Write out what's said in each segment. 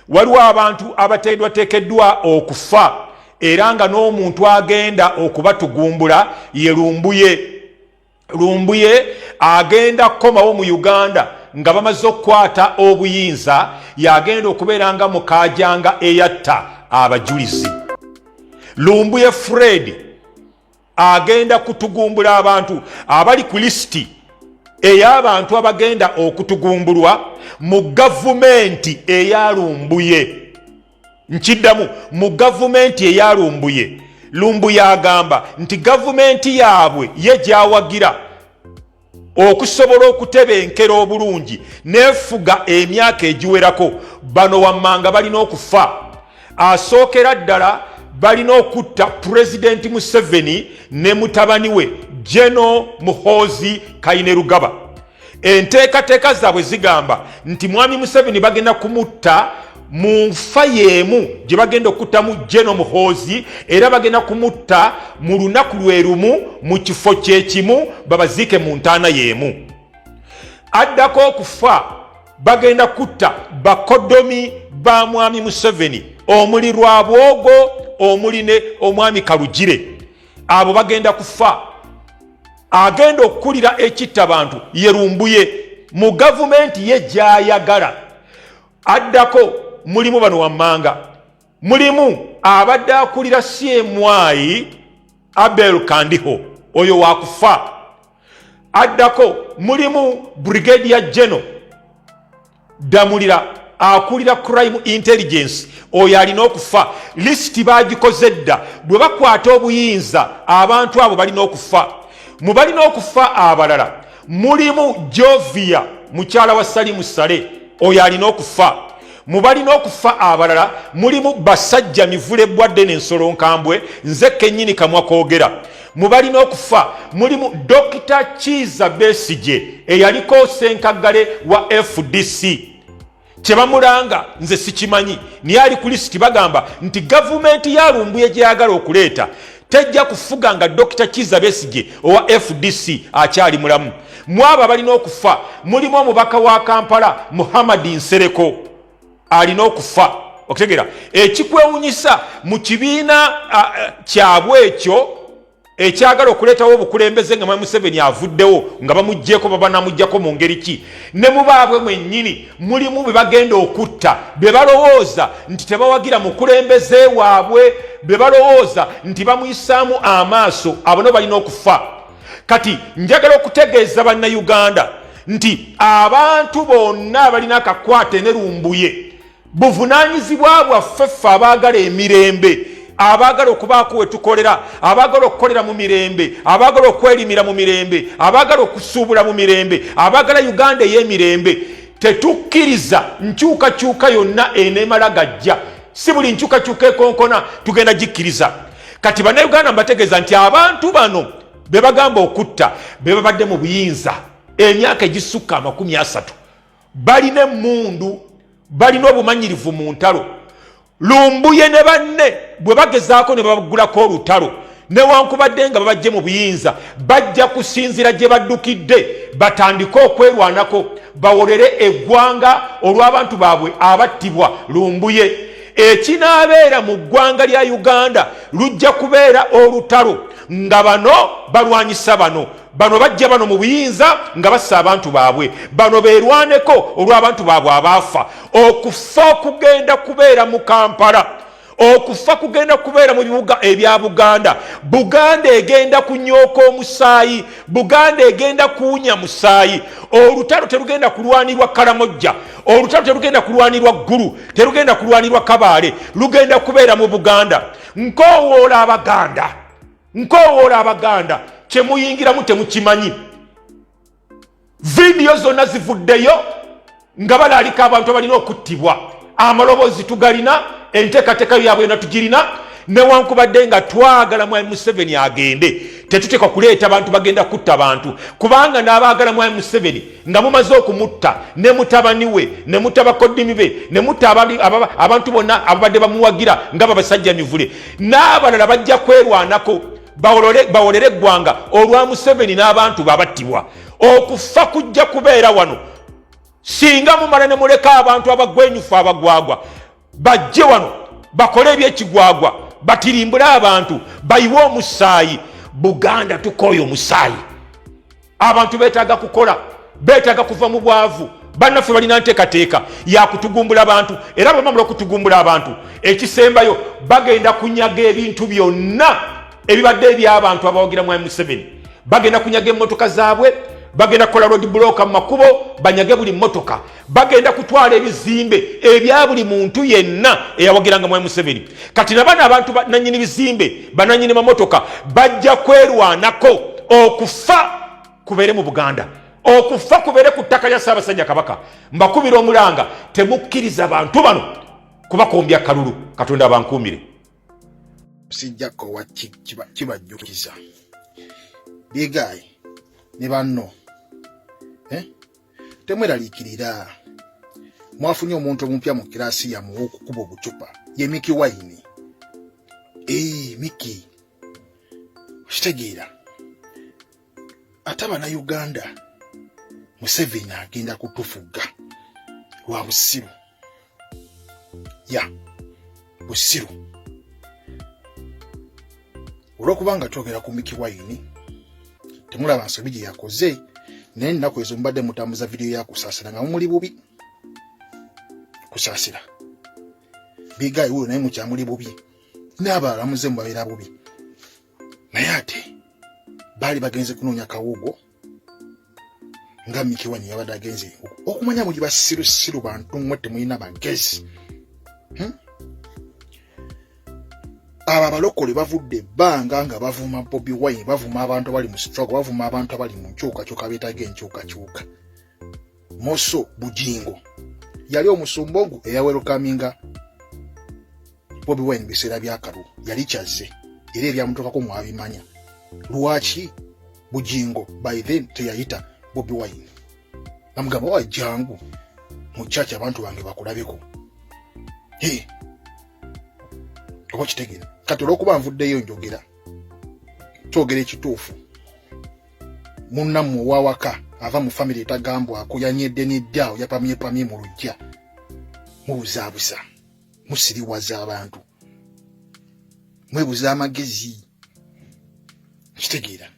Waliwo abantu abateeddwateekeddwa okufa, era nga n'omuntu agenda okubatugumbula ye Lumbuye. Lumbuye agenda kukomawo mu Uganda nga bamaze okukwata obuyinza, yagenda okubeera nga mukajanga eyatta abajulizi. Lumbuye Fred agenda kutugumbula abantu abali ku lisiti ey'abantu abagenda okutugumbulwa mu gavumenti eya Lumbuye. Nkiddamu, mu gavumenti eya Lumbuye. Lumbuye agamba nti gavumenti yaabwe ye gyawagira okusobola okutebenkera obulungi nefuga emyaka egiwerako, bano wammanga balina okufa. Asookera ddala balina okutta Pulezidenti Museveni ne mutabani we Geno Muhoozi Kainerugaba. Enteekateeka zaabwe zigamba nti Mwami Museveni bagenda kumutta mu nfa y'emu gye bagenda okuttamu Geno Muhoozi, era bagenda kumutta mu lunaku lwe lumu mu kifo kye kimu, babaziike mu ntaana y'emu. Addako okufa bagenda kutta bakodomi ba Mwami Museveni, omuli Rwabwogo, omuli ne omwami Kalugire. Abo bagenda kufa. Agenda okukulira ekitta bantu ye Lumbuye mu gavumenti ye gyayagala. Addako mulimu bano wammanga, mulimu abadde akulira CMI Abel Kandiho, oyo wakufa. Addako mulimu Brigadier General Damulira akulira crime intelligence, oyo alina okufa. Lisiti bagikoze dda, bwe bakwata obuyinza abantu abo balina okufa. Mu balina okufa abalala mulimu Jovia, mukyala wa Salimu Sale, oyo alina okufa. Mu balina okufa abalala mulimu Basajja Mivule Bwadde n'Ensolo Nkambwe, nze kennyini kamwa koogera. Mu balina okufa mulimu Dokita Kiiza Besigye eyaliko ssenkaggale wa FDC. Kyebamulanga nze sikimanyi, naye ali ku lisiti. Bagamba nti gavumenti ya Lumbuye gyeyagala okuleeta tejja kufuga nga Dokita Kiiza Besigye owa FDC akyali mulamu. Mu abo abalina okufa mulimu omubaka wa Kampala Muhammad Nsereko, alina okufa. Okutegera ekikwewunyisa, mu kibiina kyabwe ekyo ekyagala okuleetawo obukulembeze nga Mwami Museveni avuddewo, nga bamuggyeko, baba namugyako mu ngeri ki, ne mu baabwe mwennyini mulimu be bagenda okutta, be balowooza nti tebawagira mukulembeze waabwe, be balowooza nti bamuyisaamu amaaso. Abo nabo balina okufa. Kati njagala okutegeeza Bannayuganda nti abantu bonna abalina akakwate ne Lumbuye, buvunaanyizibwa bwaffe ffe abaagala emirembe, abaagala okubaako we tukolera, abaagala okukolera mu mirembe, abaagala okwerimira mu mirembe, abaagala okusuubula mu mirembe, abaagala Uganda ey'emirembe. Tetukkiriza nkyukakyuka yonna eneemala gajja. Si buli nkyukakyuka ekonkona tugenda gikkiriza. Kati Bannayuganda, mbategeeza nti abantu bano be bagamba okutta be babadde mu buyinza emyaka egisukka 30. Balina emmundu, balina obumanyirivu mu ntalo. Lumbuye ne banne bwe bagezaako ne babagulako olutalo, newankubadde nga babajje mu buyinza, bajja kusinzira gye baddukidde batandike okwerwanako, bawolere eggwanga olw'abantu baabwe abattibwa Lumbuye. Ekinaabeera mu ggwanga lya Uganda lujja kubeera olutalo nga bano balwanyisa bano, bano bajja bano mu buyinza nga bassa abantu baabwe, bano beerwaneko olw'abantu baabwe abaafa. Okufa okugenda kubeera mu Kampala, okufa kugenda kubeera mu bibuga ebya Buganda. Buganda egenda kunyooka omusaayi, Buganda egenda kuwunya musaayi. Olutalo terugenda kulwanirwa Kalamojja, olutalo terugenda kulwanirwa Ggulu, terugenda kulwanirwa Kabaale, lugenda kubeera mu Buganda. Nkoowoola Abaganda, nkoowoola Abaganda, kyemuyingiramu temukimanyi. Vidiyo zonna zivuddeyo nga balaalika abantu abalina okuttibwa. Amaloboozi tugalina, enteekateeka yaabwe yonna tugirina. Newankubadde nga twagala Mwami Museveni agende, tetuteekwa kuleeta bantu bagenda kutta bantu, kubanga n'abaagala Mwami Museveni nga mumaze okumutta ne mutabani we, ne mutta bakodimi be, ne mutta abantu bonna ababadde bamuwagira nga babasajja mivule n'abalala, bajja kwerwanako bawolere eggwanga olwa Museveni n'abantu babattibwa. Okufa kujja kubeera wano singa mumala ne muleka abantu abagwenyufu abagwagwa. Bajje wano bakole ebyekigwagwa, batirimbule abantu, bayiwe omusaayi. Buganda tukooye omusaayi. Abantu beetaaga kukola, beetaaga kuva mu bwavu. Bannaffe balina nteekateeka yakutugumbula abantu, era bwebamala okutugumbula abantu, ekisembayo bagenda kunyaga ebintu byonna ebibadde eby'abantu abawagira Mwami Museveni. Bagenda kunyaga emmotoka zaabwe, bagenda kukola road block mu makubo, banyage buli mmotoka, bagenda kutwala ebizimbe ebya buli muntu yenna eyawagiranga Mwami Museveni. Kati nabano abantu nanyini bizimbe, bananyini mamotoka bajja kwerwanako. Okufa kubeere mu Buganda, okufa kubeere ku ttaka lya Ssaabasajja Kabaka. Mbakubira omulanga, temukkiriza bantu bano kubakombya kalulu. Katonda abankuumire. Sijja kowa kibajjukiza bigayi ne banno, eh? Temweraliikirira, mwafunye omuntu omupya mu kirasi yammwe ow'okukuba obucupa, ye Miki Wine. Ee, Miki, okitegeera? Ate Abanauganda, Museveni agenda kutufuga lwa busiru ya busiru. Olwokubanga twogera ku Miki Wine, temulaba nsobi gye yakoze, naye ennaku ezo mubadde mutambuza vidiyo ya Kusaasira nga mumuli bubi. Kusaasira bigayi wuyo, naye mukyamuli bubi, n'abalala muze mubabeera bubi, naye ate baali bagenze kunoonya kawugo nga Miki Wine yabadde agenze okumanya. Muli basirusiru bantu mmwe, temulina bagezi, Abo abalokole bavudde ebbanga nga bavuma Bobi Wine, bavuma abantu abali mu struggle, bavuma abantu abali mu nkyukakyuka, beetaaga enkyukakyuka. Moso Bujingo yali omusumba ogwo eyawelcominga Bobi Wine biseera byakalulu, yali kyazze era ebyamutuukako mwabimanya. Lwaki Bujingo by then teyayita Bobi Wine namugamba, "Wa jangu mu church, abantu bange bakulabeko"? Hey, oba kitegeera? Kati olwokuba nvuddeyo njogera, twogera ekituufu, munnammwe owawaka ava mu famire etagambwako yanyedde neddaawo, yapamyepamye mu lujja. Mubuzaabuza, musiriwaza abantu, mwebuza amagezi. Kitegeera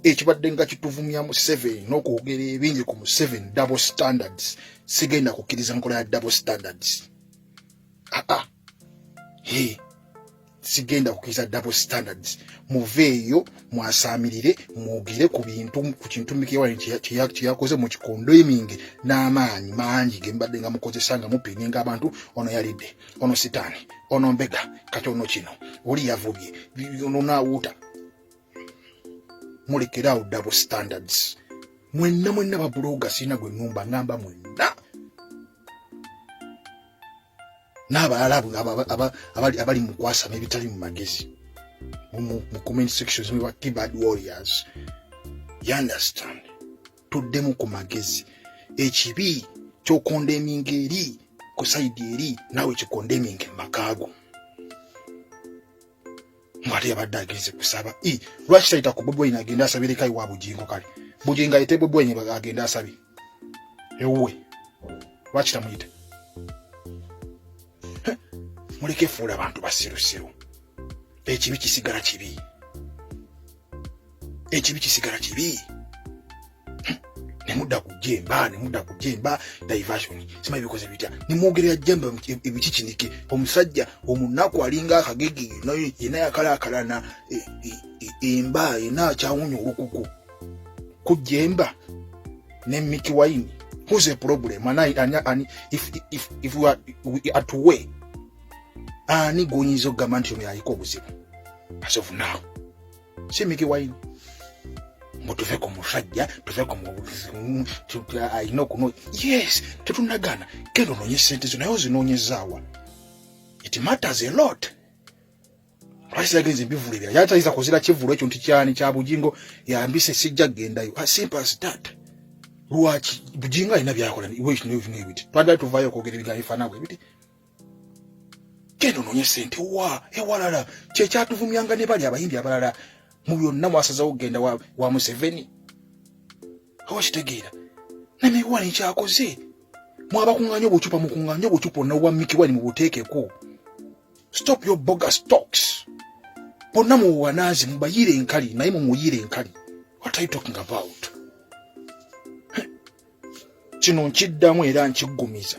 ekibadde nga kituvumya Museveni n'okwogera ebingi ku Museveni, double standards. Sigenda kukkiriza nkola ya double standards. Aa, he, sigenda kukkiriza double standards. Muveeyo mwasaamirire, mwogere ku bintu, ku kintu Miki Wine kyeyakoze, mu kicondemninge n'amaanyi mangi ge mubadde nga mukozesa nga mupininga abantu. Ono yalidde, ono sitaani, ono mbega, kati ono kino, oli yavubye, ono naawuuta. Mulekeraawo double standards mwenna, mwenna bablogger. Sirina gwe nnumba, ngamba mwenna n'abalala abo abali mu kwasama ebitali mu magezi mu comment sections, mwe ba keyboard warriors. You understand? Tuddemu ku magezi. Ekibi ky'ocondemninga eri ku side eri, naawe kicondemninga emakaago. Ng'ate yabadde agenze kusaba, lwaki tayita ku Bobi Wine agende asabireko ewa Bugingo? Kale Bugingo ayite Bobi Wine agende asabe ewuwe, lwaki tamuyita? Muleke fuula abantu basirusiru. Ekibi kisigala kibi, ekibi kisigala kibi. Nemudda ku jemba, nemudda ku jemba diversion, simanyi bikoze bitya, nemwogerera jemba ebikikinike. Omusajja omunaku alinga akagege yena yakalaakalana emba, yena akyawunya olukuku ku jemba ne Miki Wine. Who's a problem? And ani, if we are to weigh, ani gwoyinza okugamba nti ono yaliko obuzibu as of now? Si Miki Wine? Mbu tuve ku musajja, tuve ku alina okuno. Yes, tetunagaana, genda onoonye sente zo, naye ozinoonyezaawa? It matters a lot. Lwaki yagenze ebivulu ebirala? Yatayinza kuzira kivulu ekyo nti kyani, kya Bugingo, yambise, sijja kugendayo. As simple as that. Lwaki Bugingo alina byakola ebiti? Twadala tuvayo okwogera ebigambo bifaanana bwe biti. Genda onoonye sente wa ewalala. Kyekyatuvumyanga ne bali abayimbi abalala. Mu byonna mwasazewo okugenda wa Museveni. Oba kitegeera? Namiwani kyakoze. Mwabakuŋŋaanya obucupa, mukuŋŋaanye obucupa obwa Mikie Wine mubuteekeko. Stop your bogus talks. Bonna muwanaazi, mubayiire enkali, naye mumuyiire enkali. What are you talking about? Kino nkiddamu era nkiggumiza,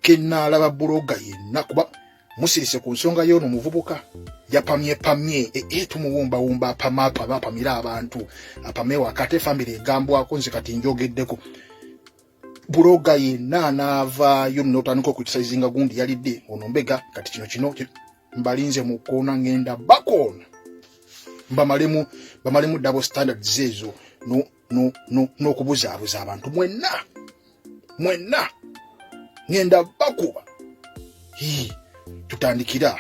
kenaalaba blogger yenna, kuba musirise ku nsonga y'ono omuvubuka yapamyepamye, e, tumuwumbawumba, apama, apama, apamire abantu, apame wakati famire egambwako. Nze kati njogeddeko, blogger yenna anaavaayo notandika okucriticizinga gundi yalidde ono mbega, kati kino kino mbalinze mu kkoona, ngenda bakoona, mbamalemu, bamalemu double standards ezo n'okubuzaabuza no, no, abantu. Mwenna mwenna ngenda bakuba. Tutandikira